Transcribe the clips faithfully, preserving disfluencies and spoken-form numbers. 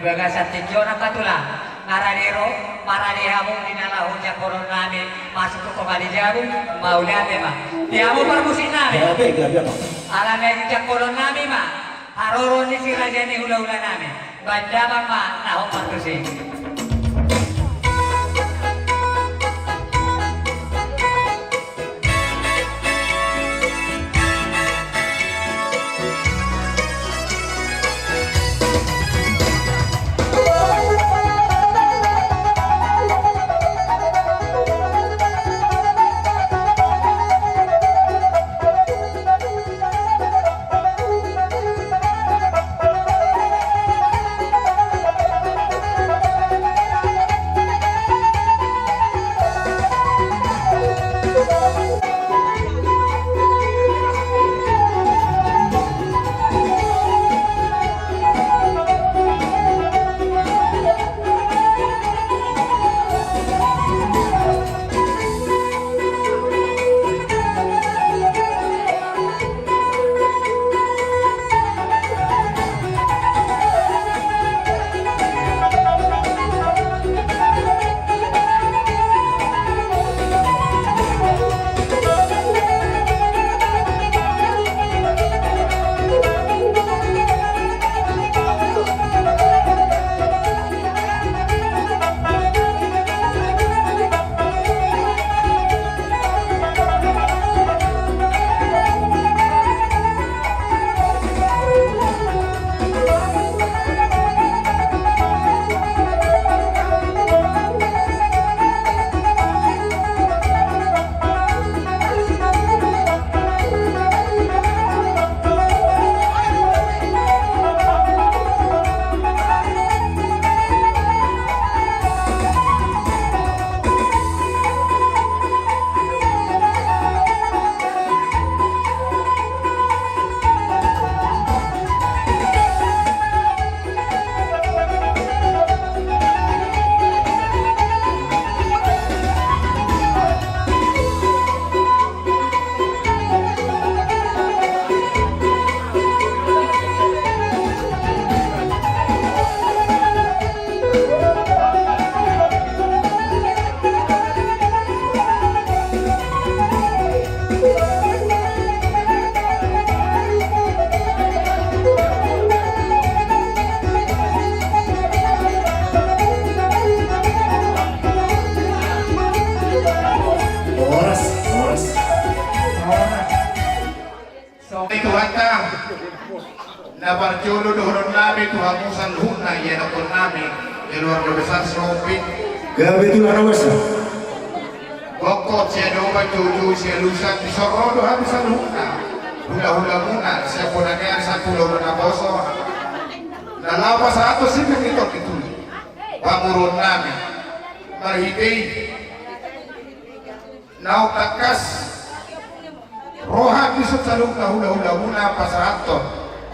Bagasan tingki on angka tulang, nga rade ro, marade hamu di na laho jangkolon nami masuk tu Kota Raja Jabu, mauliate ma. Di hamu parmusik nami. Gabe, gabe, Abang. Alana di jangkolon nami ma haroro ni si raja ni hulahula nami. Bahen damang ma na hot marmusik. Horas, horas. Songon i Tuhanta, na parjolo dohonon nami tu hamu saluhutna ianakkon nami, keluarga besar Sihombing. Gabe tulang na huasa. Gokhon siadopan, joujou sialusan, dison ro do hami saluhutna, hulahulamuna sian bona ni ari sampulu onom na poso, na laho pasahathon sipir ni tondi tu pamoruon nami. Marhite i naung tangkas ro hami dison saluhutna hulahulamuna pasahathon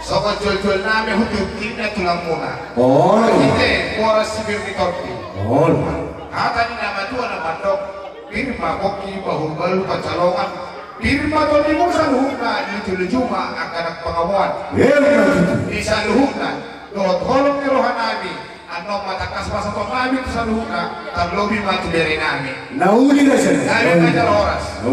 songon jualjual nami, huntinghunttingna tulangmuna. Olo. Marhite boras sipir ni tondi. Olo. Hata ni na matua na mandok: Pir ma pongki, bahulbahul pansalongan. Pir ma tondimuna saluhutna, niluluju ma angka anak pangomoan. Emma tutu. Di saluhutna dohot holong ni roha nami, annon ma tangkas pasahaton nami tu saluhutna, tarlobi ma tu bere nami. Na uli raja. Nami manjalo horas. Na